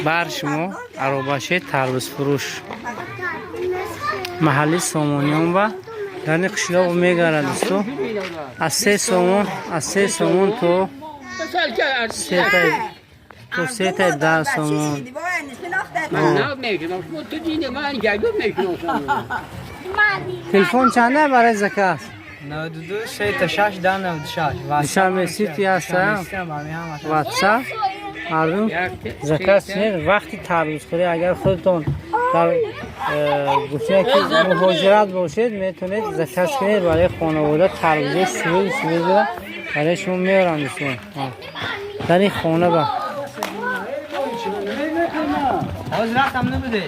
Бар шумо аробачаи тарбузфурӯш маҳалли Сомониён ва дар ин қишлоқ мегарад, дӯсто, аз 3 сомон, аз 3 сомон то сетай 10 сомон. من تو دین من گگم میشناسم. Телефон чанда барои заказ? 92 3 تا 6 10 96. Душанбе Сити ҳаста, Ватсап. Мардум заказ кунед вақти тарбузхӯрӣ. Агар худатон дар гуфтем ки муҳоҷират бошед, метавонед заказ кунед барои хонавода. Тарбузои свежий, свежий барои шумо меоранд, дӯстон, дар ин хона ба. باز رفتم نبوده.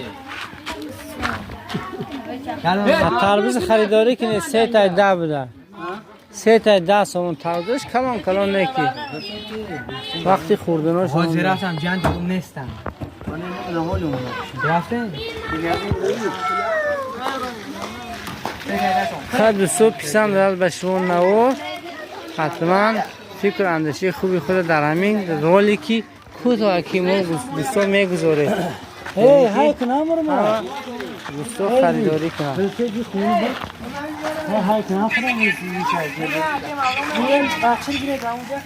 Тарбузи харидорӣ кунед, се тай 10 буда, се тай 10 сомон. Тарбузаш калон калон не ки вақти хӯрданош. باز رفتم جند نیستم. رفتن؟ Хай, дӯсто, писанд дорад ба шумо навор, ҳатман фикру андешаи хуби худро дар ҳамин ролики кӯтоҳ ки мо, дӯсто, мегузорем. Эй, ҳай кунам ма. Дӯсто харидорӣ кунанд. Ҳай кунам худам. Бача гиред онҷа.